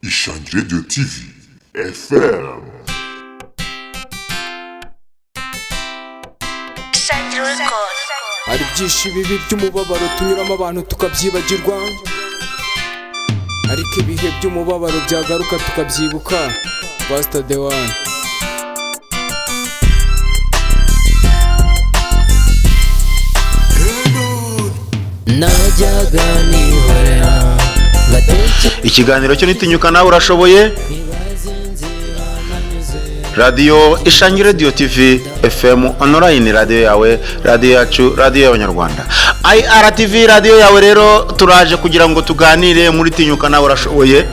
Ishangi Radio TV FM. Hari byinshi bibi by'umubabaro tunyuramo abantu tukabyibagirwa, ariko ibihe by'umubabaro byagaruka tukabyibuka. Pastor The One. Najyaga nihorera ngatekereza. Ikiganiro cyo nitinyuka nawe urashoboye, Radiyo Ishangi, Radiyo TV FM online, radiyo yawe, radiyo yacu, radiyo y'Abanyarwanda, IRTV, radiyo yawe. Rero turaje kugira ngo tuganire muri Tinyuka nawe urashoboye.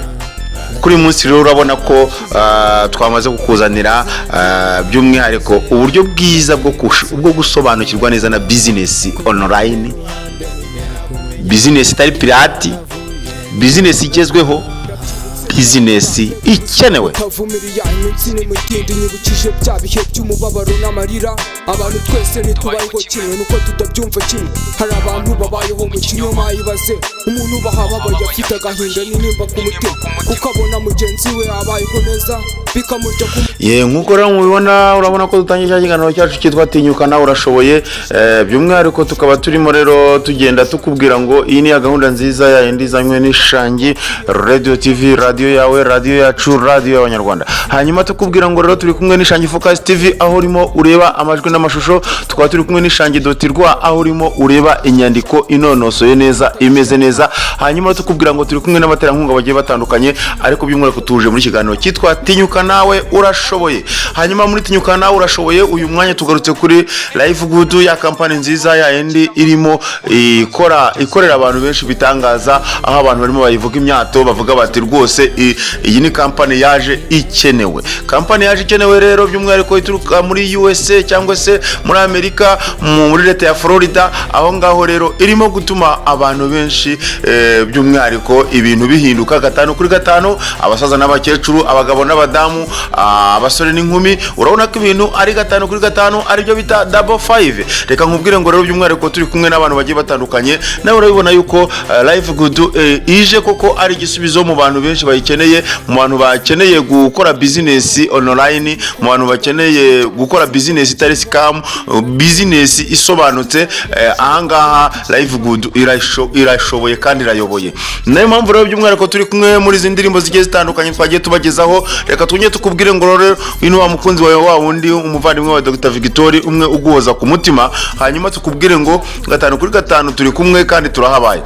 Kuri uyu munsi rero urabona ko twamaze kukuzanira by'umwihariko uburyo bwiza bwo gusobanukirwa neza na bizinesi online, bizinesi itari pirate, bizinesi igezweho, bizinesi ikenewe. Kavumiriya iminsi n'imutindi nyibukije bya bihe by'umubabaro n'amarira. Abantu twese ntitubayeho kimwe, nuko tutabyumva kimwe. Hari abantu babayeho mu kinyoma. Ibaze umuntu bahababaye, afite agahinda n'intimba ku mutima, kuko abona mugenzi we abayeho neza, bikamurya ku Ye, nk'uko rero mubibona, urabona ko dutangiye cya kiganiro cyacu cyitwa Tinyuka nawe urashoboye. By'umwihariko tukaba turimo rero tugenda tukubwira ngo iyi ni ya gahunda nziza ya yindi izanywe n'Ishangi Radio TV, radiyo yawe, radiyo yacu, radiyo y'Abanyarwanda. Hanyuma tukubwira ngo rero turi kumwe n'Ishangi Focus TV, aho urimo ureba amajwi n'amashusho. Tukaba turi kumwe n'Ishangi.rw, aho urimo ureba inyandiko inonosoye neza, imeze neza. Hanyuma tukubwira ngo turi kumwe n'abaterankunga bagiye batandukanye, ariko by'umwihariko tuje muri kiganiro cyitwa Tinyuka nawe urashoboye. Hanyuma muri Tinyuka nawe urashoboye uyu mwanya tugarutse kuri Life Good, ya kampani nziza ya yindi irimo ikora, ikorera abantu benshi bitangaza, aho abantu barimo bayivuga imyato, bavuga bati rwose iyi ni kampani yaje ikenewe. Kampani yaje ikenewe rero by'umwihariko ituruka muri USA cyangwa se muri Amerika, muri leta ya Florida. Aho ngaho rero irimo gutuma abantu benshi, by'umwihariko ibintu bihinduka gatanu kuri gatanu, abasaza n'abakecuru, abagabo n'abadamu, abasore n'inkumi. Urabona ko ibintu ari gatanu kuri gatanu, aribyo bita double five. Reka nkubwire ngo rero by'umwihariko turi kumwe n'abantu bagiye batandukanye. Nawe urabibona yuko Life Good ije koko ari igisubizo mu bantu benshi bayikeneye, mu bantu bakeneye gukora business online, mu bantu bakeneye gukora business itari scam, business isobanutse. Ahangaha Life Good irashoboye kandi irayoboye. Niyo mpamvu rero by'umwihariko turi kumwe muri izi ndirimbo zigiye zitandukanye twagiye tubagezaho. Reka twongere tukubwire ngo rero uyu ni wa mukunzi wawe, wa wundi, umuvandimwe wa Dr Victoire, umwe uguhoza ku mutima. Hanyuma tukubwire ngo gatanu kuri gatanu turi kumwe kandi turahabaye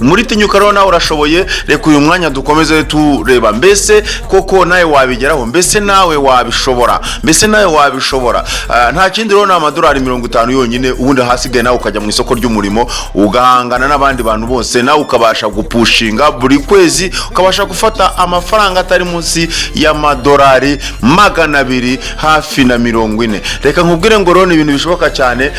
muri Tinyuka rero nawe urashoboye. Reka uyu mwanya dukomeze tureba mbese koko nawe wabigeraho, mbese nawe wabishobora, mbese nawe wabishobora. Nta kindi rero ni amadolari 50 yonyine, ubundi ahasigaye nawe ukajya mu isoko ry'umurimo, ugahangana n'abandi bantu bose, nawe ukabasha gupushinga buri kwezi, ukabasha gufata amafaranga atari munsi y'amadolari 240. Reka nkubwire ngo rero ni ibintu bishoboka cyane.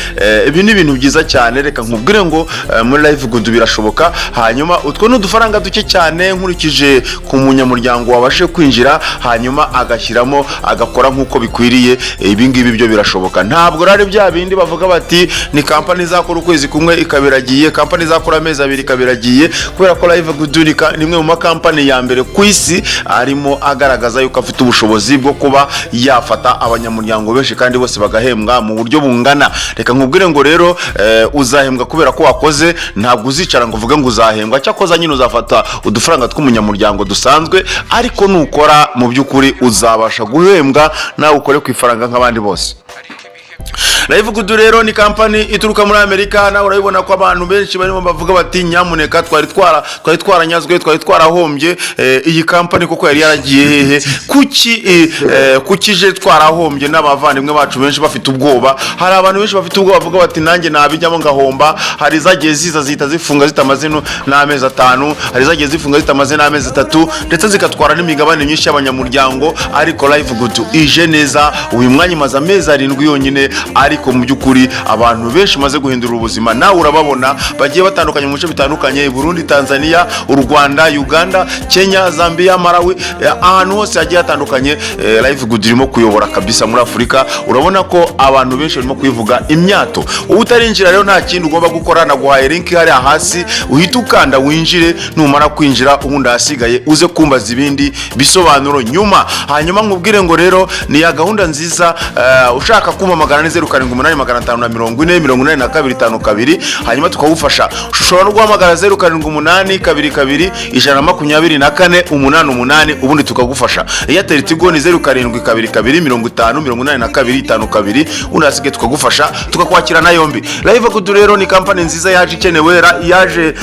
Ibi ni ibintu byiza cyane. Reka nkubwire ngo muri Life Good birashoboka. Hanyuma utwo ni udufaranga duke cyane nkurikije ku munyamuryango wabashe kwinjira, hanyuma agashyiramo, agakora nk'uko bikwiriye. Ibi ngibi byo birashoboka. Ntabwo rero ari bya bindi bavuga bati ni kampani izakora ukwezi kumwe ikabiragiye, kampani izakora amezi 2 ikabiragiye, kubera ko Life Good ni imwe mu makampani ya mbere ku isi arimo agaragaza yuko afite ubushobozi bwo kuba yafata abanyamuryango benshi kandi bose bagahembwa mu buryo bungana. Reka nkubwire ngo rero uzahembwa kubera ko wakoze. Ntabwo uzicara ngo uvuge ngo uzahembwa. Cyakoza nyine uzafata udufaranga tw'umunyamuryango dusanzwe, ariko nukora mu by'ukuri uzabasha guhembwa, nawe ukore ku ifaranga nk'abandi bose. Life Good rero ni kampani ituruka muri Amerika. Nawe urabibona ko abantu benshi barimo bavuga bati nyamuneka, twari twaranyazwe, twari twarahombye. Iyi kampani koko yari yaragiye hehe? Kuki ije twarahombye n'abavandimwe bacu benshi bafite ubwoba? Hari abantu benshi bafite ubwoba, bavuga bati nanjye nabijyamo ngahomba. Hari izagiye ziza zihita zifunga zitamaze n'amezi 5, hari izagiye zifunga zitamaze n'amezi 3, ndetse zigatwara n'imigabane myinshi y'abanyamuryango. Ariko Life Good ije neza uyu mwanya, imaze amezi 7 yonyine, ariko Ariko mu by'ukuri abantu benshi maze guhindura ubuzima, nawe urababona, bagiye batandukanye mu bice bitandukanye: Burundi, Tanzania, u Rwanda, Uganda, Kenya, Zambia, Malawi, ahantu hose hagiye hatandukanye. Life Good irimo kuyobora kabisa muri Afurika. Urabona ko abantu benshi barimo kuyivuga imyato. Uba utarinjira rero, nta kindi ugomba gukora, naguhaye link hariya hasi, uhita ukanda winjire. Numara kwinjira, ubundi ahasigaye uze kumbaza ibindi bisobanuro nyuma. Hanyuma nkubwire ngo rero ni ya gahunda nziza. Ushaka kumpamagara ni 0785408252, hanyuma tukagufasha. Ushobora no guhamagara 0782212488, ubundi tukagufasha. Airtel Tigo ni 0722508252, ubundi ahasigaye tukagufasha, tukakwakira na yombi. Life Good rero ni kampani nziza yaje ikenewe, yaje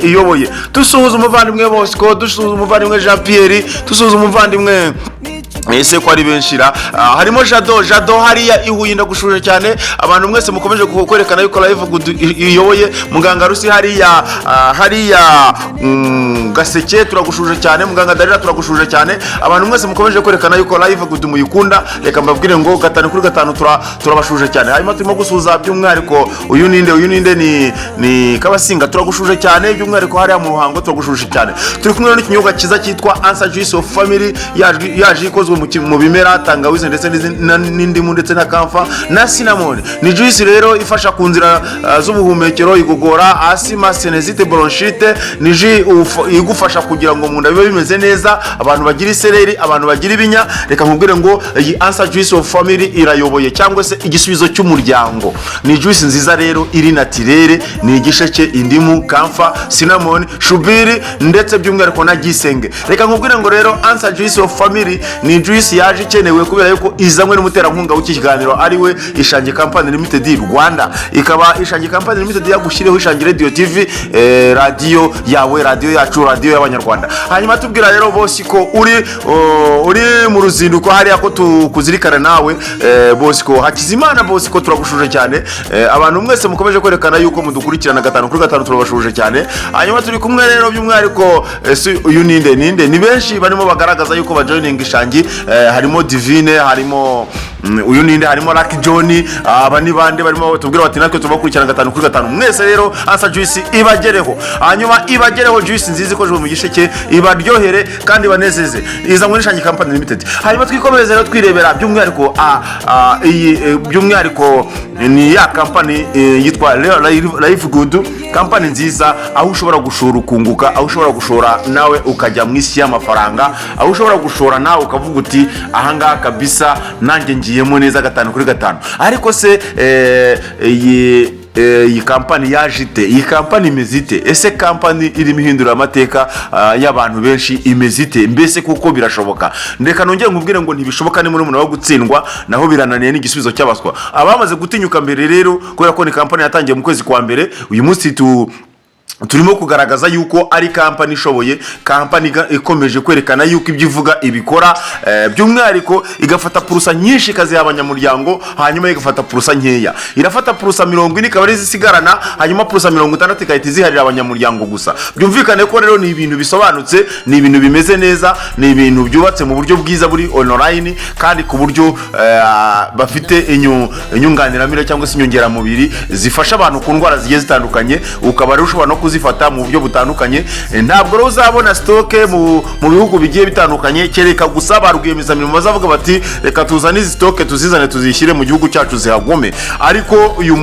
iyoboye. Dusuhuza umuvandimwe Bosco, dusuhuza umuvandimwe Jean Pierre, dusuhuza umuvandimwe, ese ko ari benshi ra? Harimo Jado, Jado hariya i Huye, ndagushuje cyane. Abantu mwese mukomeje kwerekana yuko Life Good iyoboye. Muganga Rusi hariya, hariya Gaseke, turagushuje cyane. Muganga Darira, turagushuje cyane. Abantu mwese mukomeje kwerekana yuko Life Good muyikunda, reka mbabwire ngo 5 kuri 5 turabashuje cyane. Hanyuma turimo gusuhuza by'umwihariko uyu ninde? Uyu ninde? Ni Kabasinga, turagushuje cyane, by'umwihariko hariya mu Ruhango, turagushuje cyane. Turi kumwe n'ikinyobwa cyiza cyitwa Answer Juice of Family, yaje ikozwe mu bimera: tangawizi ndetse n'indimu ndetse na camphor na cinnamon. Ni juice rero ifasha ku nzira z'ubuhumekero, igogora, asima, sinusite, bronchite. Ni jus igufasha kugira ngo mu nda bibe bimeze neza. Abantu bagira isereri, abantu bagira ibinya, reka nkubwire ngo iyi Answer Juice of Family irayoboye, cyangwa se igisubizo cy'umuryango. Ni juice nziza rero iri naturelle, ni igisheke, indimu, camphor, cinnamon, shubiri ndetse by'umwihariko na ginseng. Reka nkubwire ngo rero Answer Juice of Family ni juice yaje ikenewe, kubera yuko izanywe n'umuterankunga w'iki kiganiro, ari we Ishangi Company Limited Rwanda. Ikaba Ishangi Company Limited yagushyiriyeho Ishangi Radio TV, radiyo yawe, radiyo yacu, radiyo y'Abanyarwanda. Hanyuma tubwira rero Bosco uri mu ruzinduko hariya ko tukuzirikana nawe. Bosco Hakizimana, Bosco, turagushuje cyane. Abantu mwese mukomeje kwerekana yuko mudukurikirana 5 kuri 5, turabashuje cyane. Hanyuma turi kumwe rero by'umwihariko, si uyu ninde? Ninde? Ni benshi barimo bagaragaza yuko bajoininga Ishangi. Harimo Divine, harimo uyu ninde? Harimo Lucky John. Aba ni bande barimo tubwira bati natwe tubakurikirana 5 kuri 5? Mwese rero Answer Juice ibagereho, hanyuma ibagereho juice nziza ikozwe mu gisheke, ibaryohere kandi ibanezeze, iza muri Ishangi Company Limited. Hanyuma twikomereze rero twirebera by'umwihariko iyi, by'umwihariko ni ya kampani yitwa Life Good, kampani nziza aho ushobora gushora ukunguka, aho ushobora gushora nawe ukajya mu isi y'amafaranga, aho ushobora gushora nawe ukavuga uti ahangaha kabisa nanjye ngiyemo neza 5 kuri 5. Ariko se iyi kampani yaje ite? Iyi kampani imeze ite? Ese kampani irimo ihindura amateka y'abantu benshi imeze ite mbese? Kuko birashoboka. Reka nongere nkubwire ngo ntibishoboka ni muri umuntu wo gutsindwa, naho birananiye n'igisubizo cy'abaswa. Abamaze gutinyuka mbere rero, kubera ko ni kampani yatangiye mu kwezi kwa mbere, uyu munsi turimo kugaragaza yuko ari kampani ishoboye, kampani ikomeje kwerekana yuko ibyo ivuga ibikora, by'umwihariko igafata pourcent nyinshi ikaziha abanyamuryango, hanyuma igafata pourcent nkeya. Irafata pourcent 40 ikaba ari izisigarana, hanyuma pourcent 60 igahita iziharira abanyamuryango gusa. Byumvikane ko rero ni ibintu bisobanutse, ni ibintu bimeze neza, ni ibintu byubatse mu buryo bwiza buri online, kandi ku buryo bafite inyunganiramirire cyangwa se inyongeramubiri zifasha abantu ku ndwara zigiye zitandukanye. Ukaba rero ushobora no kuzifata mu buryo butandukanye. Ntabwo rero uzabona stock mu bihugu bigiye bitandukanye, kereka gusa ba rwiyemezamirimo bazavuga bati reka tuzane izi stock, tuzizane, tuzishyire mu gihugu cyacu zihagome. Ariko uyu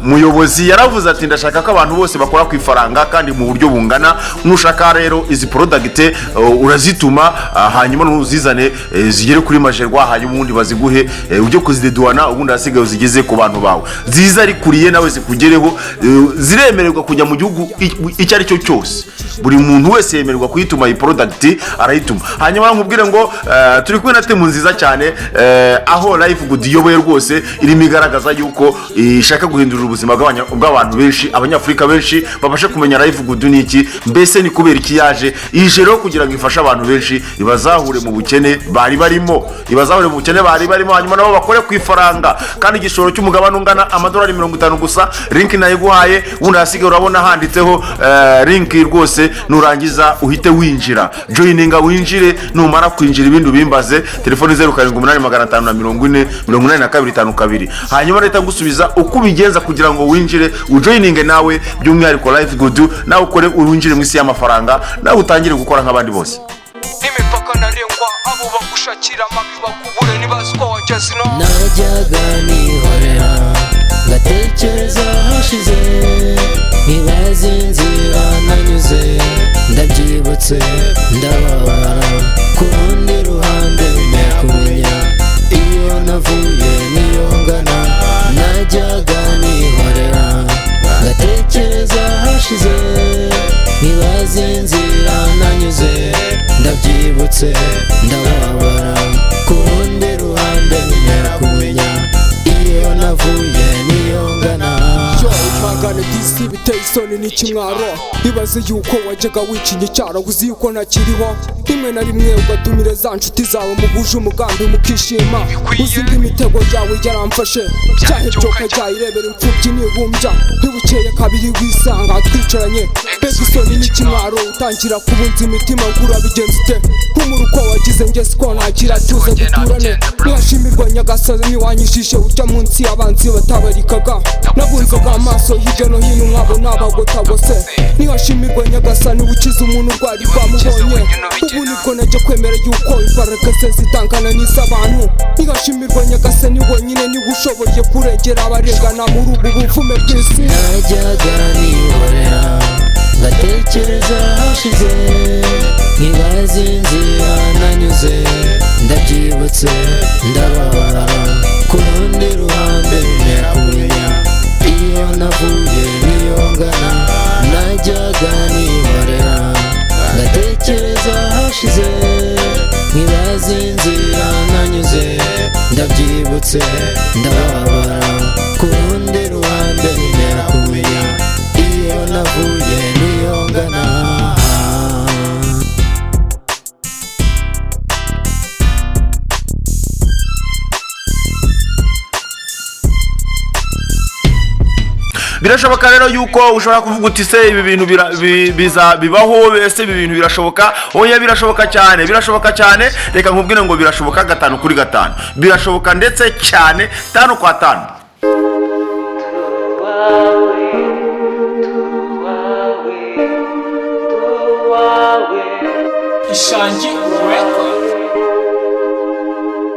muyobozi yaravuze ati ndashaka ko abantu bose bakora ku ifaranga kandi mu buryo bungana. Nushaka rero izi product, urazituma, hanyuma nuzizane, zigere kuri Magerwa, hanyuma ubundi baziguhe, ujye kuzideduana, ubundi ahasigaye uzigeze ku bantu bawe ziza arikuriye nawe zikugereho. Ziremererwa kujya mu gihugu icyo ari cyo cyose. Buri muntu wese yemererwa kuyituma iyi product, arayituma. Hanyuma nkubwire ngo turi kumwe na team nziza cyane, aho Life Good iyoboye rwose, irimo igaragaza yuko ishaka guhindura ubuzima. ubuzima bw'abantu benshi, Abanyafurika benshi babashe kumenya Live Good ni iki, mbese ni kubera iki yaje. Ije rero kugira ngo ifashe abantu benshi, ibazahure mu bukene bari barimo, ibazahure mu bukene bari barimo, hanyuma nabo bakore ku ifaranga. Kandi igishoro cy'umugabane ungana amadolari 50 gusa. Link nayiguhaye, ubundi ahasigaye urabona handitseho link rwose. Nurangiza uhite winjira, joininga winjire. Numara kwinjira ibindi ubimbaze. Telefoni 0785408252, hanyuma leta ngusubiza uko ubigenza kugira ngo winjire, ujoininge nawe, by'umwihariko Live Good, nawe ukore, winjire mu isi y'amafaranga, nawe utangire gukora nk'abandi bose. N'imipaka ntarengwa, abo bagushakira amabi bakubure, ntibazi ko wageze ino. Najyaga nihorera ngatekereza hashize, nkibaza inzira nanyuze. Ndabyibutse ndababara, ku rundi ruhande bintera kumenya iyo navuye niyo ngana. Najyaga nihorera ngatekereza hashize, nkibaza inzira nanyuze. Ndabyibutse ndababara, ku rundi ruhande bintera kumenya iyo navuye niyo ngana. Yo, ihangane disi, biteye isoni n'ikimwaro. Ibaze yuko wajyaga wicinya icyaro, uzi yuko ntakiriho. Rimwe na rimwe ugatumira za nshuti zawe muhuje umugambi, mukishima, uzi ngo imitego yawe yaramfashe. Cyahebyoka cyayirebera imfubyi ntibumbya, ntibukeye kabiri wisanga twicaranye. Mbega isoni n'ikimwaro, utangira kubunza imitima ngo urabigenza ute? Humura, uko wagize njye siko ntagira, tuze duturane. Ntihashimirwa Nyagasani ntiwanyijishe ujya munsi y'abanzi batabarikaga. Nabunzaga amaso hirya no hino nkabona abagotagose. Ntihashimirwa Nyagasani ukiza umuntu urwari rwamubonye. Ubu nibwo najya kwemera yuko imbaraga ze zitangana n'iz'abantu. Ntihashimirwa Nyagasani wenyine, niwe ushoboye kurengera abarengana muri ubu buvume bw'isi. Najyaga nihorera ngatekereza hashize, nkibaza inzira nanyuze. Ndabyibutse ndababara, ku rundi ruhande bintera kumenya iyo navuye niyo ngana. Najyaga nihorera ngatekereza hashize, nkibaza inzira nanyuze. Ndabyibutse ndababara, ku rundi ruhande bintera kumenya iyo navuye niyo ngana. Birashoboka rero yuko ushobora kuvuga uti: "Se ibi bintu bibaho? Ese ibi bintu birashoboka?" Oya, birashoboka cyane, birashoboka cyane. Reka nkubwire ngo birashoboka gatanu kuri gatanu, birashoboka ndetse cyane, tanu kwa tanu. Ishangi Record.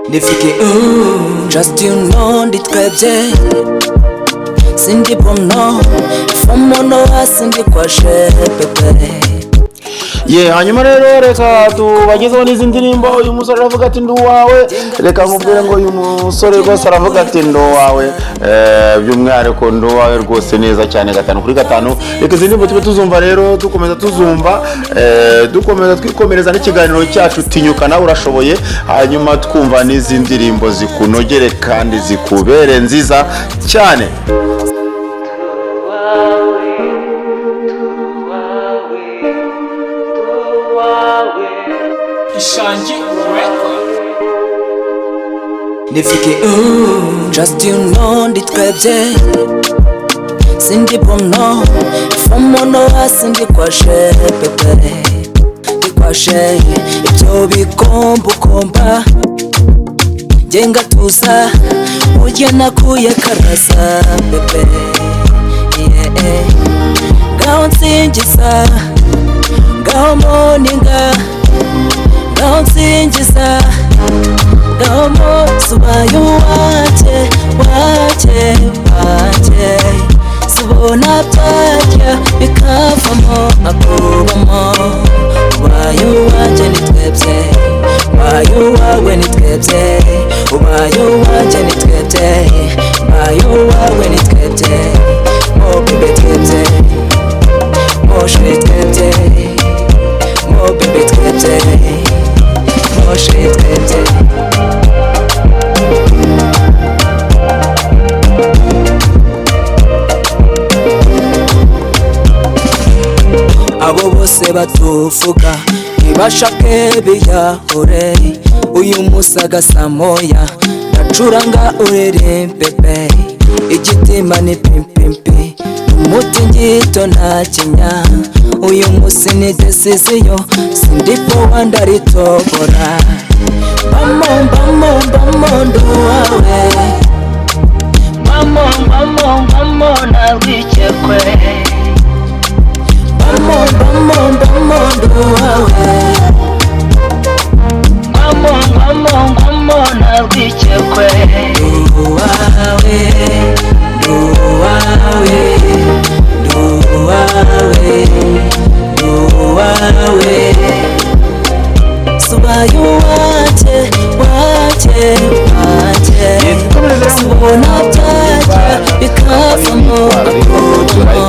Nifike just you know, nditwebye sindi bono fomono hasi ndikwashe pepe. Ye, hanyuma rero reka tubagezeho n'izi ndirimbo. Uyu musore aravuga ati: "Ndi uwawe." Reka nkubwire ngo uyu musore rwose aravuga ati: "Ndi uwawe." By'umwihariko ndi uwawe rwose, neza cyane, gatanu kuri gatanu. Reka izi ndirimbo tube tuzumva rero, dukomeza tuzumva, dukomeza twikomereza n'ikiganiro cyacu Tinyuka Nawe Urashoboye, hanyuma twumva n'izi ndirimbo zikunogere kandi zikubere nziza cyane. Ishangi Record. Nifike just you know, nditwebye sindi bono fomono hasi ndikwashe pepe, ndikwashe ibyo bikombukomba ngenga tuza burya nakuye karasa pepe, yeah. Ngaho nsingiza, ngaho moninga, ngaho nsingiza, ngaho mo subaye uwanjye, wanjye, wanjye. Subona byajya bikavamo nkakubamo. Ubaye uwanjye ni twebwe, ubaye uwawe ni twebwe, ubaye uwanjye ni twebwe, ubaye uwawe ni twebwe. Mo bébé twebwe, mo chéri twebwe, mo bébé twebwe, mo chéri twebwe. kuvuga ntibashake biyahure. Uyu musaga samoya ndacuranga uririmbe pe, igitima ni pimpimpi, umuti ngito nta kinya. Uyu munsi ni decision, sindipo wandaritobora. Mbamo mbamo mbamo nduwawe, Mbamo mbamo mbamo narwikekwe. Mbamo mbamo mbamo nduwawe, Mbamo mbamo mbamo narwikekwe. Nduwawe, nduwawe, nduwawe, nduwawe. Subaye uwanjye, wanjye, wanjye, subona byajya bikavamo akumo.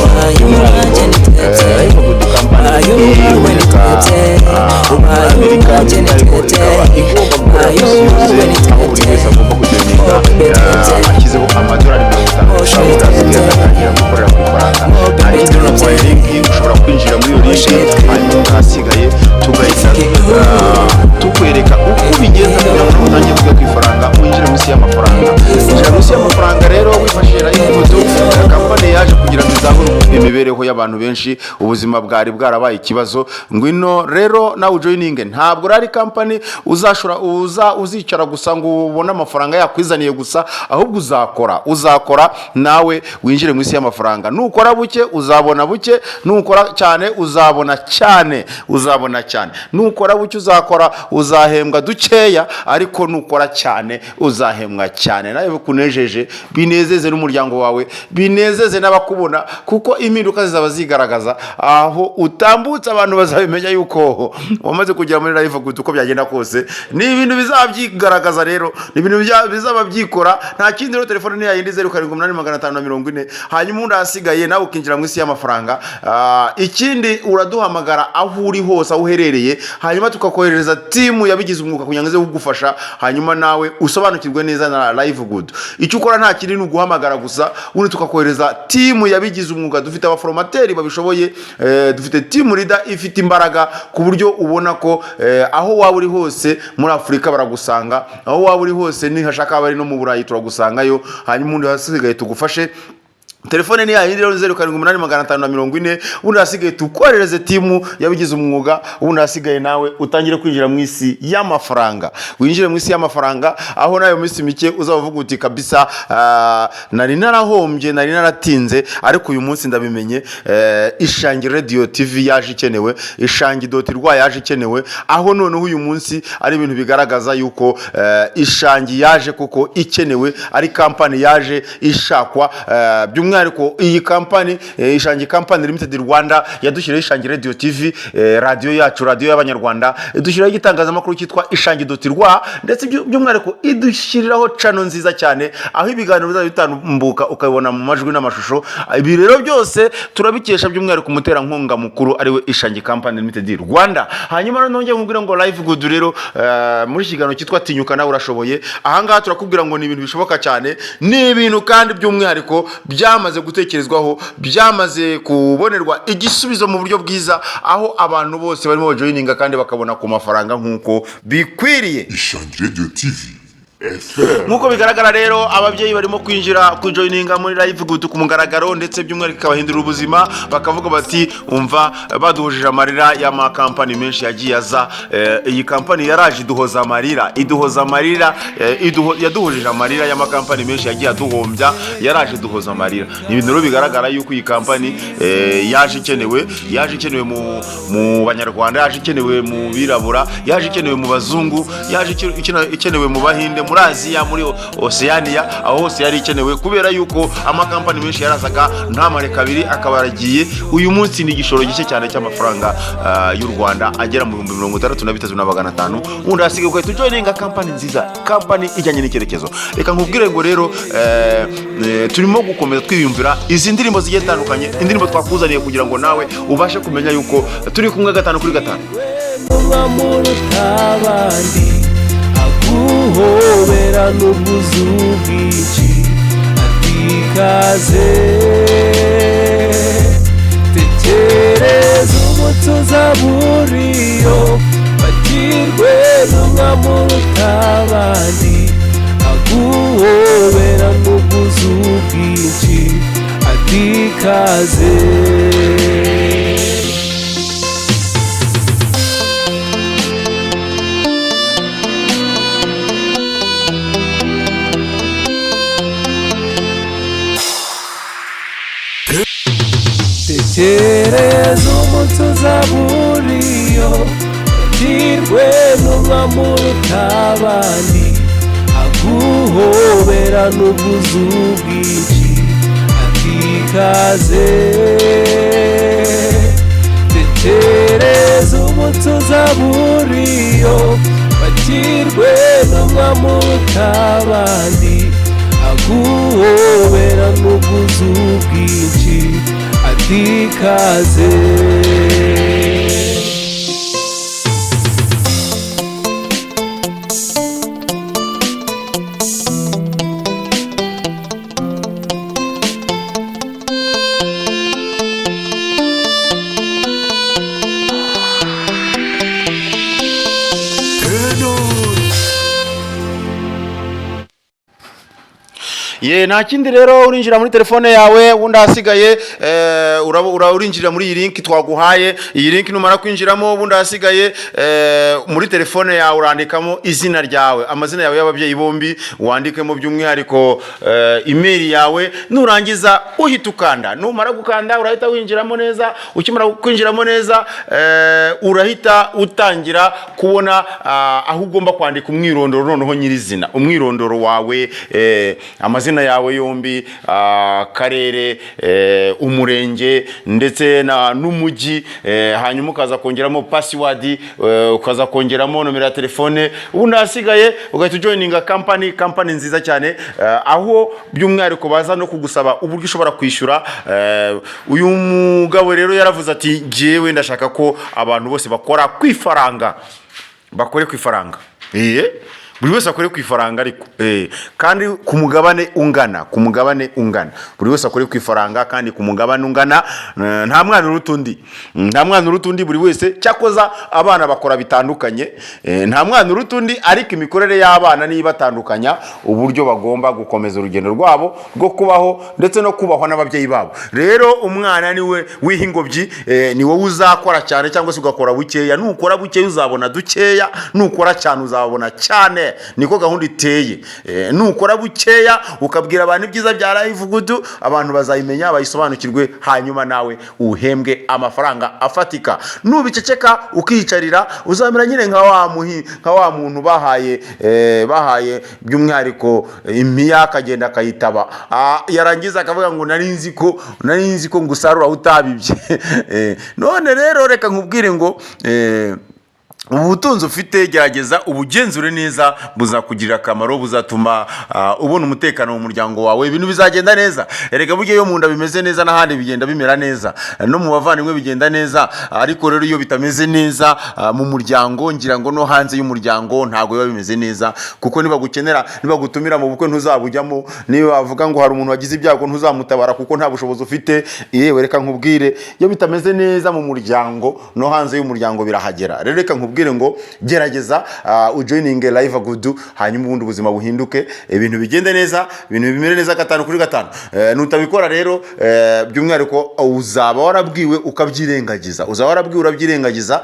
Ubaye uwanjye ni twebwe, ubaye uwawe ni twebwe, ubaye uwanjye ni twebwe, ubaye uwawe ni twebwe. Oh baby twebwe, Ashyizeho amadolari 50 oh gusa, shit ubundi twebwe, agatangira gukorera ku ifaranga. oh Nta baby kindi rero, naguhaye twebwe, link, ushobora kwinjira muri iyo oh link, shit hanyuma ahasigaye tugahita tukwereka uko ubigenza kugira ngo utangire kujya ku ifaranga, winjire munsi y'amafaranga. Winjira munsi y'amafaranga rero wifashishije Live Company yaje kugira ngo izahure imibereho y'abantu benshi, ubuzima bwari bwarabaye ikibazo. Ngwino rero nawe ujoininge. Ntabwo ari company uzashora uza uzicara gusa ngo ubone amafaranga yakwizaniye gusa, ahubwo uzakora nawe winjire mu isi y'amafaranga. Nukora buke uzabona buke, nukora cyane uzabona cyane, uzabona cyane. Nukora buke uzakora uzahembwa dukeya, ariko nukora cyane uzahembwa cyane, nawe bikunejeje, binezeze n'umuryango wawe, binezeze n'abakubona, kuko impinduka zizaba zigaragaza aho utambutse. Abantu bazabimenya yuko wamaze kugera muri Live Good. Uko byagenda kose ni ibintu bizaba byigaragaza rero, ni ibintu bizaba byikora. Nta kindi rero, telefone ni yayindi, 078540, hanyuma undi ahasigaye nawe ukinjira mu isi y'amafaranga. Ikindi uraduhamagara aho uri hose, aho uherereye, hanyuma tukakoherereza team yabigize umwuga kugira ngo ize kugufasha, hanyuma nawe usobanukirwe neza na Live Good. Icyo ukora nta kindi, ni uguhamagara gusa, ubundi tukakohereza team yabigize umwuga. Dufite abaformateri babishoboye, dufite team leader ifite imbaraga, ku buryo ubona ko aho waba uri hose muri Afurika baragusanga, aho waba uri hose nihashaka bari no mu Burayi turagusangayo, hanyuma ubundi hasigaye tugufashe. Telefone ni yayindi rero, 078540, ubundi hasigaye tukoherereze team yabigize umwuga, ubundi hasigaye nawe utangire kwinjira mu isi y'amafaranga, winjire mu isi y'amafaranga, aho nawe mu minsi mike uzaba uvuga uti: "Kabisa, nari narahombye, nari naratinze, ariko uyu munsi ndabimenye." Ishangi Radio TV yaje ikenewe, Ishangi.rw yaje ikenewe, aho noneho uyu munsi ari ibintu bigaragaza yuko Ishangi yaje kuko ikenewe, ari company yaje ishakwa. By'umwihariko iyi company, Ishangi Company Limited Rwanda, yadushyiriyeho Ishangi Radio TV, radiyo yacu, radiyo y'Abanyarwanda, idushyiraho igitangazamakuru cyitwa Ishangi.rw, ndetse by'umwihariko idushyiriraho channel nziza cyane, aho ibiganiro bizajya bitambuka ukabibona mu majwi n'amashusho. Ibi rero byose turabikesha by'umwihariko umuterankunga mukuru, ariwe Ishangi Company Limited Rwanda. Hanyuma rero nongeye nkubwire ngo Live Good rero, muri iki kiganiro cyitwa Tinyuka Nawe Urashoboye, ahangaha turakubwira ngo ni ibintu bishoboka cyane, ni ibintu kandi by'umwihariko byamaze gutekerezwaho, byamaze kubonerwa igisubizo mu buryo bwiza, aho abantu bose barimo bajoininga kandi bakabona ku mafaranga nk'uko bikwiriye. Ishangi Radio TV FM. Nk'uko bigaragara rero, ababyeyi barimo kwinjira kujoininga muri Live Good ku mugaragaro, ndetse by'umwihariko ikabahindura ubuzima, bakavuga bati: "Umva, baduhujije amarira y'amakampani menshi yagiye aza. Iyi kampani yaraje iduhoza amarira, iduhoza amarira, yaduhujije amarira y'amakampani menshi yagiye aduhombya, yaraje iduhoza amarira." Ni ibintu rero bigaragara yuko iyi kampani yaje ikenewe, yaje ikenewe mu Banyarwanda, yaje ikenewe mu birabura, yaje ikenewe mu bazungu, yaje ikenewe mu Bahinde, muri Aziya, muri Oceania, aho hose yari ikenewe, kubera yuko amakampani menshi yarazaga ntamare kabiri akaba yaragiye. Uyu munsi ni igishoro gike cyane cy'amafaranga y'u Rwanda agera mu 63,500, ubundi hasigaye ugahita ujoininga kampani nziza, kampani ijyanye n'icyerekezo. Reka nkubwire ngo rero turimo gukomeza twiyumvira izi ndirimbo zigiye zitandukanye, indirimbo twakuzaniye kugira ngo nawe ubashe kumenya yuko turi kumwe gatanu kuri gatanu. Muruta abandi, aguhobera n'ubwuzu bwinshi, ati: "Ikaze." Tekereza. umunsi uzaba uriyo, bakirwe n'umwamuruta abandi, aguhobera n'ubwuzu bwinshi, ati ikaze. Tekereza umunsi uzaba uriyo, bakirwe n'umwamuruta abandi, aguhobera n'ubwuzu bwinshi, ati ikaze. Tekereza umunsi uzaba uriyo, bakirwe n'umwamuruta abandi, aguhobera n'ubwuzu bwinshi, ati ikaze. Ye, nta kindi rero, urinjira muri telefone yawe, ubundi ahasigaye urinjira muri iyi link twaguhaye. Iyi link numara kwinjiramo, ubundi ahasigaye muri telefone yawe urandikamo izina ryawe, amazina yawe y'ababyeyi bombi, wandikemo by'umwihariko email yawe. Nurangiza uhita ukanda. Numara gukanda urahita winjiramo neza. Ukimara kwinjiramo neza, urahita utangira kubona aho ugomba kwandika umwirondoro noneho nyirizina, umwirondoro wawe, amazina yawe yombi, akarere, umurenge ndetse n'umujyi, hanyuma ukaza kongeramo password, ukaza kongeramo nomero ya telefone, ubundi ahasigaye ugahita ujoininga company, company nziza cyane, aho by'umwihariko baza no kugusaba uburyo ushobora kwishyura. Uyu mugabo rero yaravuze ati: "Jyewe ndashaka ko abantu bose bakora ku ifaranga, bakore ku ifaranga." Buri wese akore ku ifaranga, ariko kandi ku mugabane ungana, ku mugabane ungana. Buri wese akore ku ifaranga kandi ku mugabane ungana. Nta mwana uruta undi. Nta mwana uruta undi. Buri wese, cyakoza abana bakora bitandukanye. Nta mwana uruta undi, ariko imikorere y'abana niyo ibatandukanya, uburyo bagomba gukomeza urugendo rwabo rwo kubaho ndetse no kubahwa n'ababyeyi babo. Rero umwana niwe wiha ingobyi. Ni wowe uzakora cyane cyangwa se ugakora bukeya. Nukora bukeya uzabona dukeya, nukora cyane uzabona cyane. Niko gahunda iteye. Nukora bukeya ukabwira abantu ibyiza bya Live Good, abantu bazayimenya, bayisobanukirwe, hanyuma nawe uhembwe amafaranga afatika. Nubiceceka ukiyicarira, uzamera nyine nka wa muntu bahaye by'umwihariko impiya, akagenda akayitaba. Yarangiza akavuga ngo nari nzi ko ngusarura utabibye. None rero reka nkubwire ngo ubu butunzi ufite, gerageza ubugenzure neza, buzakugirira akamaro, buzatuma ubona umutekano mu muryango wawe, ibintu bizagenda neza. Erega burya iyo mu nda bimeze neza, n'ahandi bigenda bimera neza, no mu bavandimwe bigenda neza. Ariko rero iyo bitameze neza mu muryango, ngira ngo no hanze y'umuryango ntabwo biba bimeze neza, kuko nibagukenera, nibagutumira mu bukwe ntuzabujyamo, niba bavuga ngo hari umuntu wagize ibyago ntuzamutabara kuko nta bushobozi ufite. Yewe, reka nkubwire, iyo bitameze neza mu muryango, no hanze y'umuryango birahagera. Rero reka nkubwire ngo gerageza ujoininge Live Good, hanyuma ubundi ubuzima buhinduke, ibintu bigende neza, ibintu bimere neza gatanu kuri gatanu. Nutabikora rero, by'umwihariko uzaba warabwiwe ukabyirengagiza, uzaba warabwiwe urabyirengagiza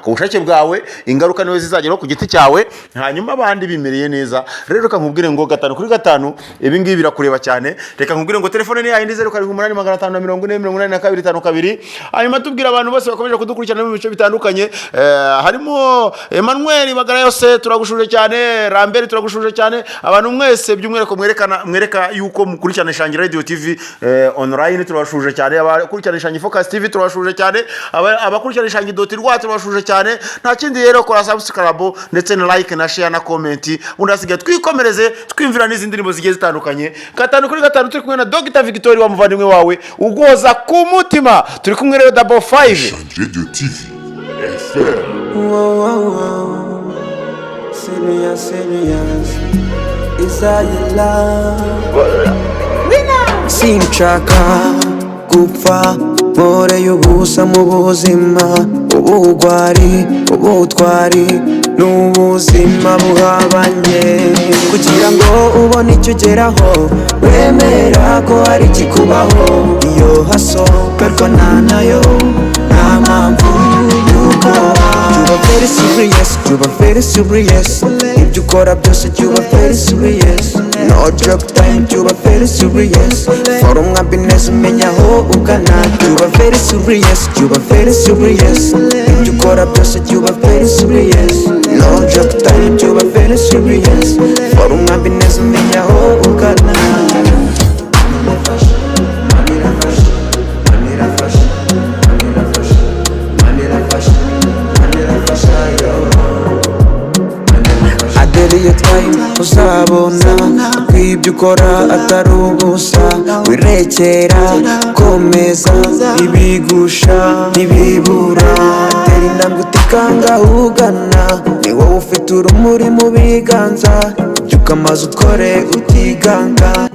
ku bushake bwawe, ingaruka niwe zizageraho ku giti cyawe, hanyuma abandi bimereye neza. Rero reka nkubwire ngo gatanu kuri gatanu, ibi ngibi birakureba cyane. Reka nkubwire ngo telefone ni yayindi, 0785408252. Hanyuma tubwira abantu bose bakomeje kudukurikirana mu bice bitandukanye, harimo Emmanuel Bagara yose, turagushuje cyane. Rambert, turagushuje cyane. Abantu mwese by'umwihariko mwerekana, mwereka yuko mukurikirana Ishangi Radio TV online, turabashuje cyane. Abakurikirana Ishangi Focus TV, turabashuje cyane. Abakurikirana Ishangi dot rwa, turabashuje cyane. Nta kindi rero, kora subscribe ndetse na like na share na comment, ubundi hasigaye twikomereze twimvira n'izindi ndirimbo zigiye zitandukanye. Gatanu kuri gatanu, turi kumwe na Dr Victoire, wa muvandimwe wawe ugoza ku mutima. Turi kumwe rero 55. Ishangi Radio TV FM. Whoa, whoa, whoa. Serious, serious. Is all your love. Sinshaka gupfa. Nkoreye ubusa mu buzima, ubugwari, ubutwari n'ubuzima buhabanye. Kugira ngo ubone icyo ugeraho, wemera ko hari ikikubaho. Iyo haso perwa nayo nta mpamvu y'uko. Jya uba very serious, jya uba very serious. Ibyo ukora byose, jya uba very serious. No joke time, jya uba very serious. For happiness, umenya aho ugana. Jya uba very serious, jya uba very serious. Ibyo ukora byose, jya uba very serious. No joke time, jya uba very serious. For happiness, umenya aho ugana. Adeliye time, uzabona ko ibyo ukora atari ubusa. Wirekera, komeza, ibigusha ntibibura. Tera intambwe utikanga ugana, ni wowe ufite urumuri mu biganza. Byuka amaze ukore utiganga.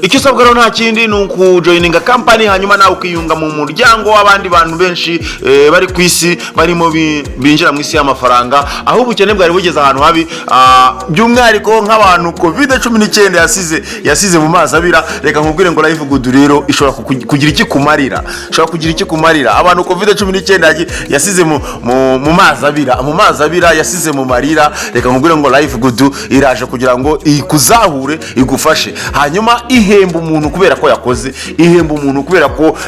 Icyo usabwa rero nta kindi, ni ukujoininga company, hanyuma nawe ukiyunga mu muryango w'abandi bantu benshi bari ku isi, barimo binjira mu isi y'amafaranga, aho ubukene bwari bugeze ahantu habi. By'umwihariko nk'abantu COVID-19 yasize mu mazi abira. Reka nkubwire ngo Live Good rero ishobora kugira iki kumarira, ishobora kugira iki kumarira abantu COVID-19 yasize mu mazi abira, mu mazi abira, yasize mu marira. Reka nkubwire ngo Live Good iraje kugira ngo ikuzahure, igufashe. Hanyuma ihemba umuntu kubera ko yakoze, ihemba umuntu kubera ko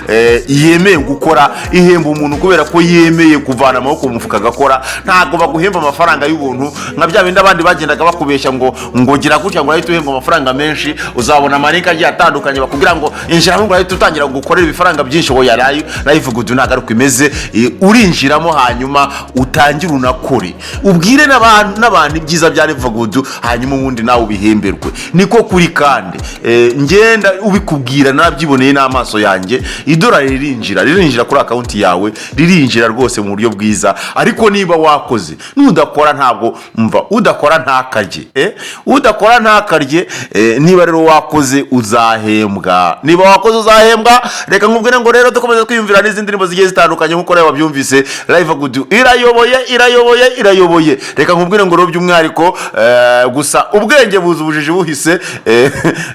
yemeye gukora, ihemba umuntu kubera ko yemeye kuvana amaboko mu mufuka agakora. Ntabwo baguhemba amafaranga y'ubuntu nka bya bindi abandi bagendaga bakubeshya ngo gira gutya ngo urahita uhembwa amafaranga menshi. Uzabona amalinka agiye atandukanye bakubwira ngo injiramo, ngo urahita utangira gukorera ibifaranga byinshi. Oya, Live Good ntabwo ari uko imeze. Urinjiramo hanyuma utangire unakore, ubwire n'abantu ibyiza bya Live Good, hanyuma ubundi nawe ubihemberwe. Niko kuri. Kandi ngenda ubikubwira nabyiboneye n'amaso yanjye. Idolari ririnjira kuri account yawe, ririnjira rwose mu buryo bwiza, ariko niba wakoze. Nudakora ntabwo mva, udakora ntakarye, udakora ntakarye. Niba rero wakoze uzahembwa, niba wakoze uzahembwa. Reka nkubwire ngo rero dukomeze twiyumvira n'izindi ndirimbo zigiye zitandukanye. Nk'uko rero wabyumvise, Live Good irayoboye, irayoboye, irayoboye. Reka nkubwire ngo rero by'umwihariko gusa ubwenge buza ubujiji buhise.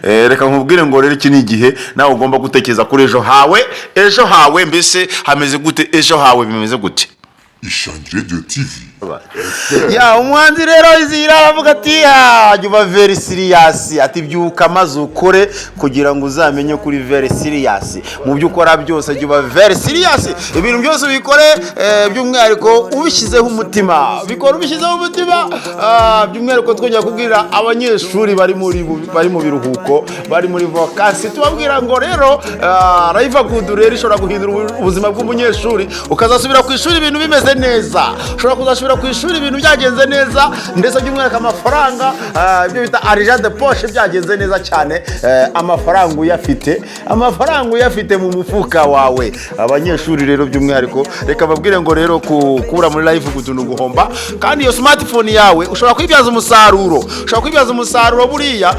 Reka nkubwire ngo rero iki ni igihe nawe ugomba gutekereza kuri ejo hawe. Ejo hawe mbese hameze gute? Ejo hawe bimeze gute? Ishangi Radio TV. Ya umuhanzi rero izira aravuga ati: "Ah, jya uba very serious." Ati: "Byuka maze ukore kugira ngo uzamenye kuri very serious mu byo ukora byose. Jya uba very serious, ibintu byose ubikore by'umwihariko ubishyizeho umutima, bikora ubishyizeho umutima." By'umwihariko twongera kubwira abanyeshuri bari mu biruhuko, bari muri vacances, tubabwira ngo rero Live Good rero ishobora guhindura ubuzima bw'umunyeshuri, ukazasubira ku ishuri ibintu bimeze neza. Ushobora kuzasubira ku ishuri ibintu byagenze neza, ndetse by'umwihariko amafaranga, ibyo bita argent de poche, byagenze neza cyane. Amafaranga uyafite, amafaranga uyafite mu mufuka wawe. Abanyeshuri rero by'umwihariko, reka babwire ngo rero kubura muri Live Good ni uguhomba. Kandi iyo smartphone yawe ushobora kwibyaza umusaruro, ushobora kwibyaza umusaruro buriya,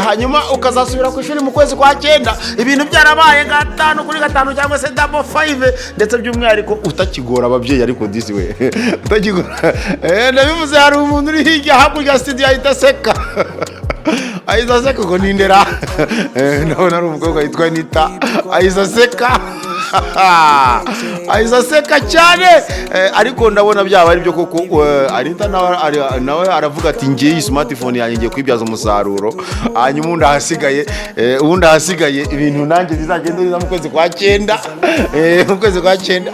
hanyuma ukazasubira ku ishuri mu kwezi kwa cyenda ibintu byarabaye 5 kuri 5 cyangwa se double five, ndetse by'umwihariko utakigora ababyeyi. Ariko disi we, utakigora. Ndabivuze, hari umuntu uri hirya hakurya ya studio ahita aseka, ahita aseka ngo nindera. Ndabona ari umukobwa witwa Nita, ahita aseka, ahise aseka cyane. Ariko ndabona byaba ari byo koko. Anita nawe aravuga ati: "Ngiye iyi smartphone yanjye ngiye kuyibyaza umusaruro, hanyuma ubundi ahasigaye ibintu nanjye bizagenda neza mu kwezi kwa cyenda." Mu kwezi kwa cyenda.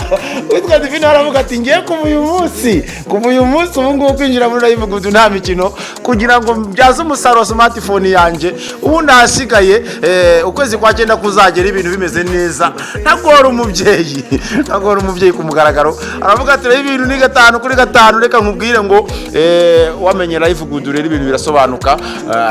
Witwa Divine aravuga ati: "Ngiye kuva uyu munsi ubu ngubu kwinjira muri Live Good nta mikino, kugira ngo mbyaze umusaruro smartphone yanjye, ubundi ahasigaye ukwezi kwa cyenda kuzagera ibintu bimeze neza, ntagora umubyeyi, ntagora umubyeyi." Ku mugaragaro aravuga ati: "Rero ibintu ni 5 kuri 5." Reka nkubwire ngo wamenye Live Good rero ibintu birasobanuka.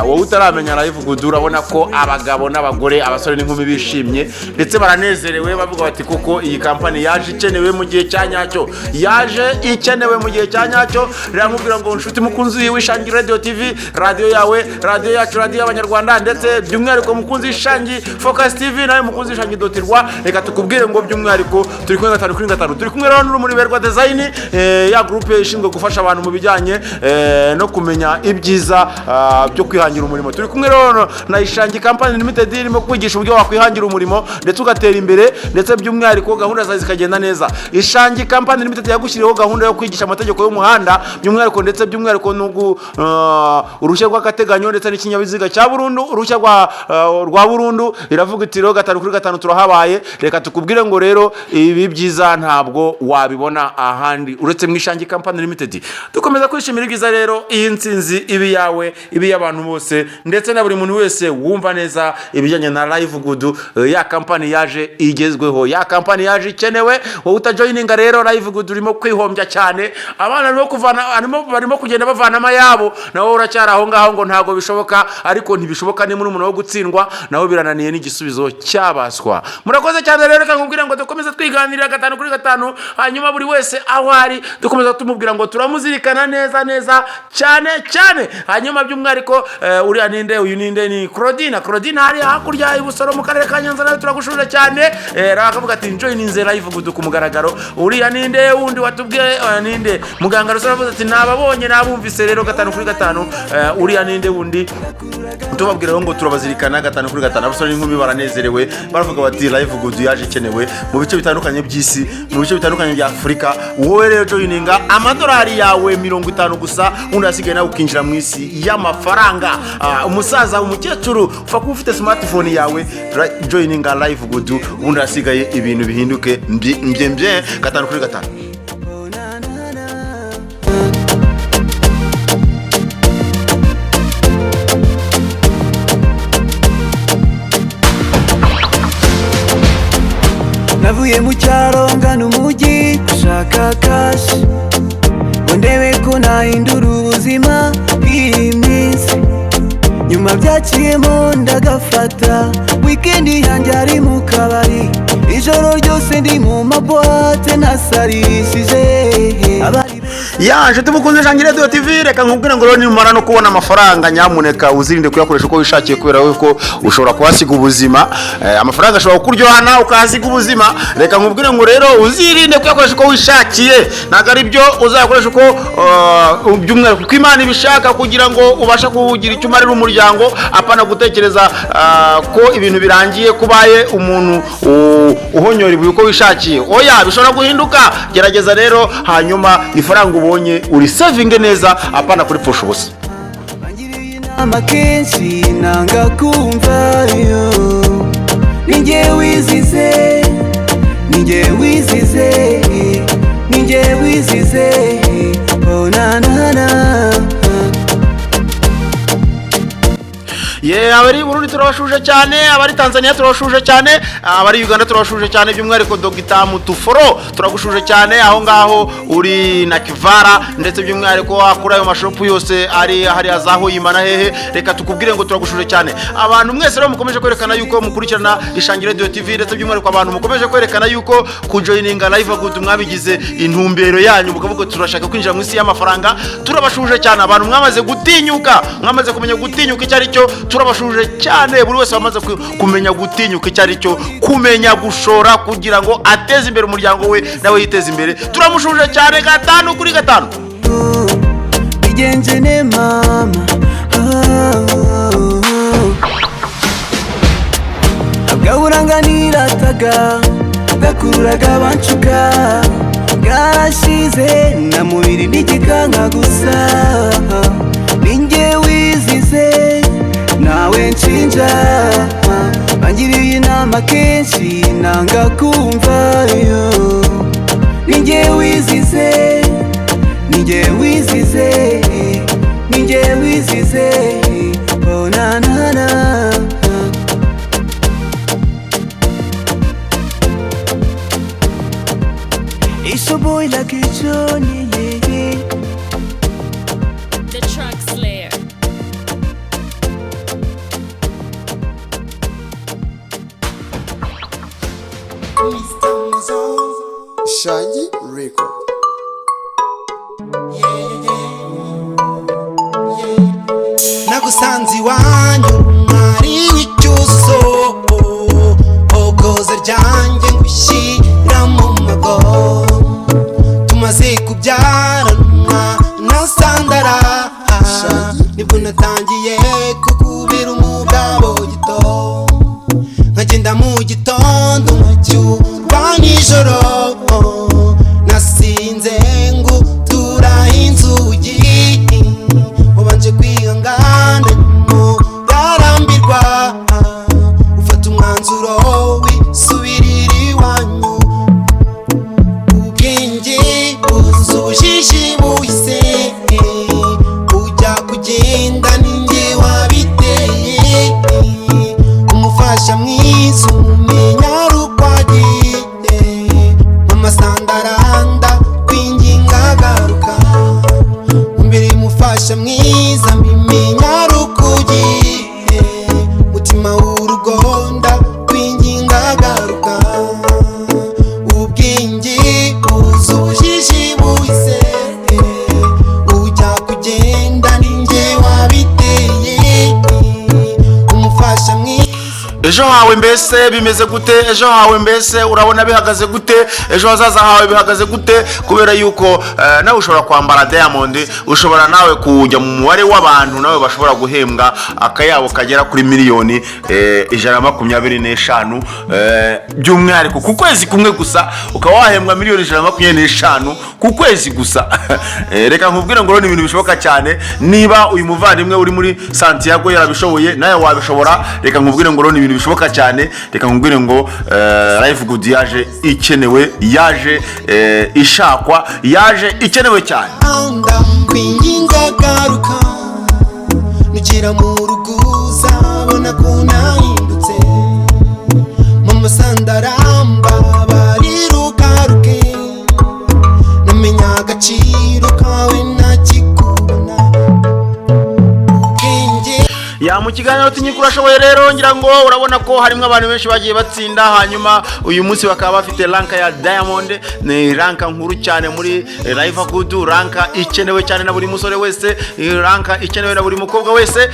Wowe utaramenya Live Good, urabona ko abagabo n'abagore, abasore n'inkumi bishimye ndetse baranezerewe, bavuga bati: "Kuko iyi company yaje ikenewe mu gihe cya nyacyo, yaje ikenewe mu gihe cya nyacyo." Rero nkubwira ngo nshuti mukunzi w'Ishangi Radio TV, radiyo yawe, radiyo yacu, radiyo y'Abanyarwanda, ndetse by'umwihariko mukunzi w'Ishangi Focus TV, nawe mukunzi w'Ishangi dot rw, reka tukubwire nkubwire ngo by'umwihariko turi kumwe gatanu kuri gatanu. Turi kumwe rero n'Urumuri Berwa Design, ya groupe ishinzwe gufasha abantu mu bijyanye no kumenya ibyiza byo kwihangira umurimo. Turi kumwe rero na Ishangi Company Limited, irimo kwigisha uburyo wakwihangira umurimo ndetse ugatera imbere, ndetse by'umwihariko gahunda zawe zikagenda neza. Ishangi Company Limited yagushyiriyeho gahunda yo kwigisha amategeko y'umuhanda by'umwihariko, ndetse by'umwihariko n'ugu uruhushya rw'agateganyo ndetse n'ikinyabiziga cya burundu, uruhushya rwa burundu. Iravuga iti rero gatanu kuri gatanu turahabaye. Reka tukubwire ngo rero ibi byiza ntabwo wabibona ahandi uretse mu Ishangi Company Limited. Dukomeza kwishimira ibyiza rero. Iyi nsinzi ibi yawe, ibi y'abantu bose, ndetse na buri muntu wese wumva neza ibijyanye na Live Good, ya company yaje igezweho, ya company yaje ikenewe. Wowe utajoininga rero Live Good urimo kwihombya cyane. Abana barimo kuvana, barimo kugenda bavanamo ayabo, nawe uracyari aho ngaho ngo ntabwo bishoboka. Ariko ntibishoboka ni muri umuntu wo gutsindwa, nawe birananiye n'igisubizo cyabaswa. Murakoze cyane rero. Reka nkubwire ngo dukomeze twiganirira gatanu kuri gatanu, hanyuma buri wese aho ari dukomeza tumubwira ngo turamuzirikana neza neza cyane cyane. Hanyuma by'umwihariko uriya ninde? Uyu ninde? Ni Claudine. Claudine hari hakurya i Busoro mu karere ka Nyanza, nawe turagushuje cyane. Rero akavuga ati njoininze Live Good ku mugaragaro. Uriya ninde wundi watubwiye? Ninde? Muganga Rusara avuze ati nababonye, nabumvise rero gatanu kuri gatanu. Uriya ninde wundi? Tubabwira ngo turabazirikana gatanu kuri gatanu. Abasore n'inkumi baranezerewe, baravuga bati Live Good yaje ikenewe mu bice bitandukanye by'isi, mu bice bitandukanye bya Afurika. Wowe rero joininga, amadolari yawe 50 gusa, ubundi hasigaye nawe ukinjira mu isi y'amafaranga. Umusaza, umukecuru, upfa kuba ufite smartphone yawe, joininga Live Good, ubundi hasigaye ibintu bihinduke mbye mbye mbye gatanu kuri gatanu. Navuye mu cyaro ngana umujyi gushaka cash, ngo ndebe ko nahindura ubuzima bw'iyi minsi. Nyuma byaciyemo ndagafata, weekend yanjye ari mu kabari, ijoro ryose ndi mu maboîte nasarishije abari. Ya nshuti mukunze Ishangi Radio TV, reka nkubwire ngo rero nimara no kubona amafaranga, nyamuneka uzirinde kuyakoresha uko wishakiye, kubera yuko ushobora kuhasiga ubuzima. Amafaranga ashobora kukuryohana ukahasiga ubuzima. Reka nkubwire ngo rero uzirinde kuyakoresha uko wishakiye, ntabwo ari byo. Uzayakoresha uko by'umwihariko uko Imana ibishaka, kugira ngo ubashe kugira icyo umarira umuryango, apana gutekereza ko ibintu birangiye kubaye umuntu uhonyora ibuye uko wishakiye. Oya, bishobora guhinduka. Gerageza rero, hanyuma ifaranga ubonye urisavinge neza, apana kuripfusha ubusa. Inama kenshi nanga kumva yo, ninjye wizize, ninjye wizize, ninjye wizize, oh na na na. Ye, abari Burundi turabashuje cyane, abari Tanzania turabashuje cyane, abari Uganda turabashuje cyane, by'umwihariko Dogita Mutuforo turagushuje cyane aho ngaho uri na Kivara, ndetse by'umwihariko kuri ayo mashopu yose ari hariya za Hoyima na hehe. Reka tukubwire ngo turagushuje cyane. Abantu mwese rero mukomeje kwerekana yuko mukurikirana Ishangi Radio TV, ndetse by'umwihariko abantu mukomeje kwerekana yuko kujoininga Live Good mwabigize intumbero yanyu, mukavuga turashaka kwinjira mu isi y'amafaranga, turabashuje cyane. Abantu mwamaze gutinyuka, mwamaze kumenya gutinyuka icyo ari cyo, turabashuje cyane. Buri wese wamaze kumenya gutinyuka icyo ari cyo, kumenya gushora kugira ngo ateze imbere umuryango we nawe yiteze imbere, turamushuje cyane gatanu kuri gatanu. Bigenje ne mama, oh. Agaburanganirataga gakururaga bancuka, bwarashize na mubiri n'igikanka gusa, ninjye wizize nawe nshinja, bangiriye inama kenshi nanga kumva yo, ninjye wizize, ninjye wizize, ninjye wizize, oh na na na. It's your boy Lucky Johnny, yeah, yeah. The Truck Slayer. Shangi Record. Nagusanze iwanyu mwari w'icyuzuzo, hogoza ryanjye ngushyire Nibwo natangiye kukubera umugabo gito, nkagenda mu gitondo nkacyurwa nijoro. Nasinze ngutura inzugi, wabanje kwihangana nturarambirwa, ufata umwanzuro wisubirira iwanyu. Ubwenge buzuza ubujiji buhise, ujya kugenda ninjye wabiteye. Umufasha mwiza umenya ari uko agiye, mama sandaranda kwinginga garuka. Umbere umufasha mwiza mbimenya ari uko ugiye, mutima w'urugonda kwinginga garuka. Ubwenge buzuza ubujiji buhise, ujya kugenda ninjye wabiteye. Umufasha mwiza. Ejo hawe mbese bimeze gute? Ejo hawe mbese urabona bihagaze gute? Ejo hazaza hawe bihagaze gute? Kubera yuko nawe ushobora kwambara diamond, ushobora nawe kujya mu mubare w'abantu nawe bashobora guhembwa akayabo kagera kuri miliyoni 125, by'umwihariko ku kwezi kumwe gusa, ukaba wahembwa miliyoni 125 ku kwezi gusa. Reka nkubwire ngo ni ibintu bishoboka cyane. Niba uyu muvandimwe uri muri Santiago yarabishoboye, nawe wabishobora. Reka nkubwire ngo ni ibintu bishoboka cyane. Reka nkubwire ngo Life Good yaje ikenewe, yaje ishakwa, yaje ikenewe cyane. Kwinginga garuka, nugera mu rugo uzabona ko nahindutse. Mama sandaramba barirukaruke, namenya agaciro kawe ntakikubona. Ubwenge Ya, mu kiganiro Tinyika Urashoboye rero, ngira ngo urabona ko harimo abantu benshi bagiye batsinda, hanyuma uyu munsi bakaba bafite rank ya diamond. Ni rank nkuru cyane muri Life Good, rank ikenewe cyane na buri musore wese, rank ikenewe na buri mukobwa wese,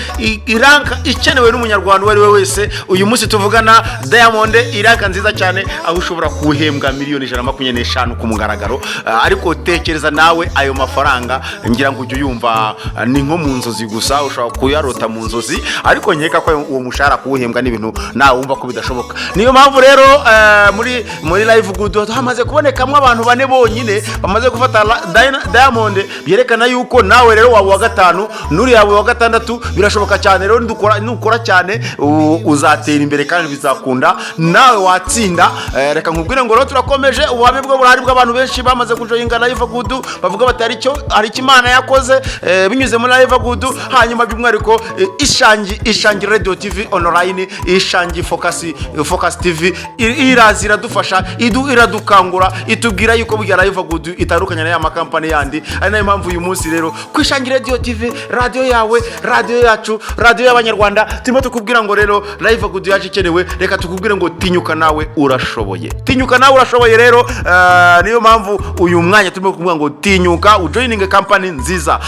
rank ikenewe n'umunyarwanda uwo ari we wese. Uyu munsi tuvugana diamond, irank nziza cyane aho ushobora kuhembwa miliyoni 125 ku mugaragaro. Ariko tekereza nawe ayo mafaranga, ngira ngo ujye uyumva, ni nko mu nzozi gusa, ushobora kuyarota mu nzozi, ariko nkeka ko uwo mushahara kuwuhembwa n'ibintu nawe wumva ko bidashoboka. Niyo mpamvu rero muri Life Good hamaze kubonekamo abantu bane bonyine bamaze gufata diamond, byerekana yuko nawe rero waba uwa gatanu, n'uri yawe wa gatandatu, birashoboka cyane. Rero nukora cyane uzatera imbere kandi bizakunda, nawe watsinda. Reka nkubwire ngo rero turakomeje, ubuhamya bwo burahari bw'abantu benshi bamaze kujoyinga Life Good, bavuga bati hari icyo Imana yakoze binyuze muri Life Good. Hanyuma by'umwihariko Ishangi Radio TV online, Ishangi Focus TV iraza iradufasha, iradukangura, itubwira yuko burya Life Good itandukanye na ya makampani yandi. Ari nayo mpamvu uyu munsi rero ku Ishangi Radio TV, radio yawe, radio yacu, radio y'abanyarwanda, turimo tukubwira ngo rero Life Good yaje ikenewe. Reka tukubwire ngo tinyuka nawe urashoboye, tinyuka nawe urashoboye. Rero niyo mpamvu uyu mwanya turimo kuvuga ngo tinyuka ujoininge company nziza.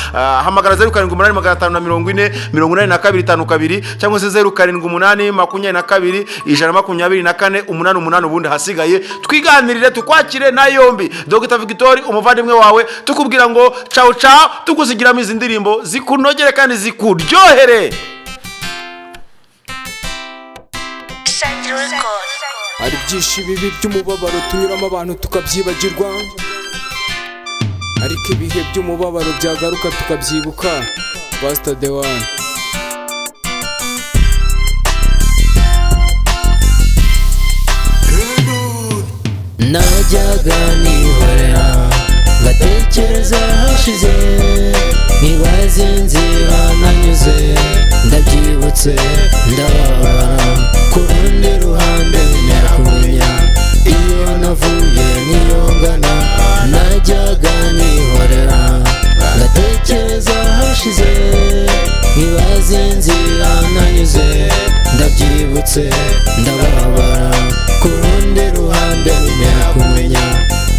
Hamagara 078 540 8252 cyangwa se 078 22 124 88, ubundi hasigaye twiganirire, tukwakire na yombi. Dr Victor umuvandimwe wawe, tukubwira ngo ciao ciao, tugusigiramo izi ndirimbo zikunogere kandi zikuryohere. Hari byinshi bibi by'umubabaro tunyuramo abantu tukabyibagirwa, ariko ibihe by'umubabaro byagaruka tukabyibuka. Pastor The One. Najyaga nihorera ngatekereza hashize, nkibaza inzira nanyuze, ndabyibutse ndababara. Ku rundi ruhande bintera kumenya iyo navuye niyo ngana. Najyaga nihorera ngatekereza hashize, nkibaza inzira nanyuze, ndabyibutse ndababara. Ku rundi ruhande bintera kumenya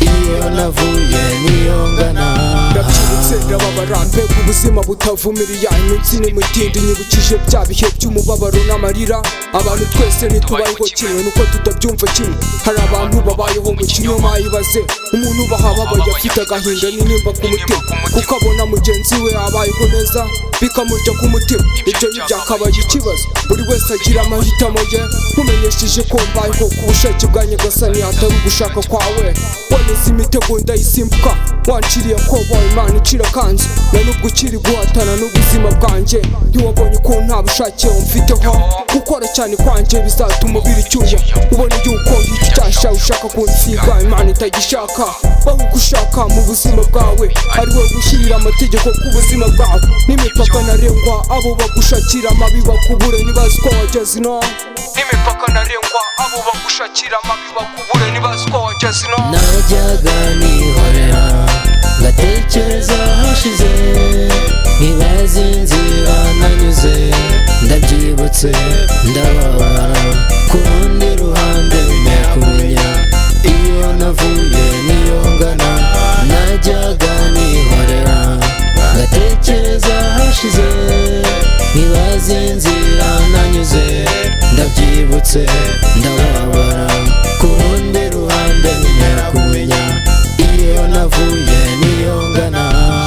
iyo navuye niyo ngana. Ndabyibutse ndababara, mbega ubuzima butavumiriya. Iminsi ni mitindi nyibukije bya bihe by'umubabaro n'amarira. Abantu twese ntitubayeho kimwe nuko tutabyumva kimwe. Hari abantu babayeho mu kinyoma, ibaze umuntu bahababaye afite agahinda n'intimba ku mutima, kuko abona mu mugenzi we abayeho neza bikamurya ku mutima, ibyo ntibyakabaye ikibazo. Buri wese agira amahitamo ye. Nkumenyesheje ko mbayeho ku bushake bwa Nyagasani, atari ugushaka kwawe. Wanyuze imitego ndayisimbuka, wanciriye kobo Imana icira kanzu. Na nubwo ukiri guhatana n'ubuzima bwanjye, ntiwabonye ko nta bushake umfiteho. Gukora cyane kwanjye bizatuma ubira icyuya, ubone yuko icyo cyasha ushaka kunsiga Imana itagishaka. Baho uko ushaka mu buzima bwawe, ari wowe gushyirira amategeko ku buzima bwawe n'imipaka ntarengwa. Abo bagushakira amabi bakubure, ntibazi ko wageze ino. N'imipaka ntarengwa, abo bagushakira amabi bakubure, ntibazi ko wageze ino. Najyaga nihorera ngatekereza hashize, nkibaza inzira nanyuze. Ndabyibutse ndababara, ku rundi ruhande bintera kumenya iyo navuye niyo ngana. Najyaga nihorera ngatekereza hashize, nkibaza inzira nanyuze. Ndabyibutse ndababara, ku rundi ruhande bintera kumenya iyo navuye niyo ngana.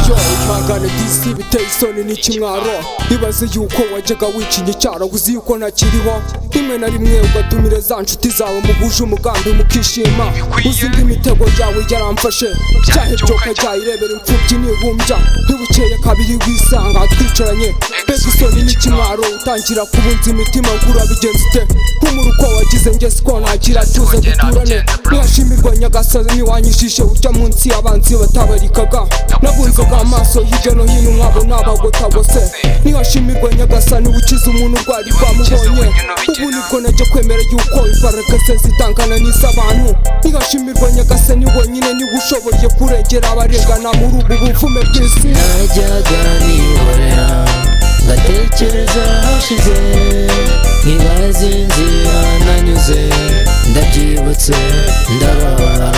Yo, ihangane disi, biteye isoni n'ikimwaro. Ibaze yuko wajyaga wicinya icyaro, uzi yuko ntakiriho. Rimwe na rimwe ugatumira za nshuti zawe muhuje umugambi mukishima, uzi ngo imitego yawe yaramfashe. Cyahebyoka cyayirebera imfubyi ntibumbya, ntibukeye kabiri wisanga twicaranye. Mbega isoni n'ikimwaro, utangira kubunza imitima ngo urabigenza ute? Humura, uko wagize njye siko nagira, tuze duturane. Ntihashimirwa Nyagasani wanyijije ujya munsi abanzi batabarikaga. Nabunzaga amaso hirya no hino nkabona abagotagose. Ntihashimirwa Nyagasani ukiza umuntu urwari rwamubonye. Ubu nibwo najya kwemera yuko imbaraga ze zitangana n'iz'abantu. Ntihashimirwa Nyagasani wenyine niwe ushoboye kurengera abarengana muri ubu buvume bw'isi. Najyaga nihorera ngatekereza hashize, nkibaza inzira nanyuze. Ndabyibutse ndababara,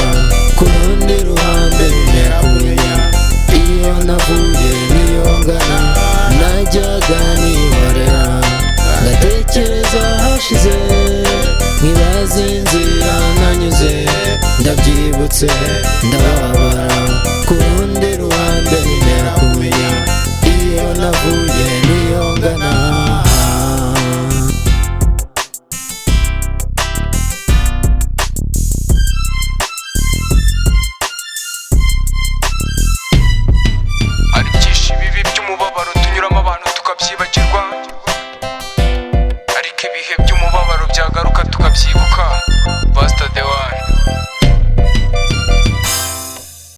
ku rundi ruhande bintera kumenya iyo navuye niyo ngana. Najyaga nihorera ngatekereza hashize, nkibaza inzira nanyuze. Ndabyibutse ndababara, ku rundi ruhande bintera kumenya iyo navuye niyo ngana. Hari byinshi bibi by'umubabaro tunyuramo abantu tukabyibagirwa, ariko ibihe by'umubabaro byagaruka tukabyibuka. Pastor Deo.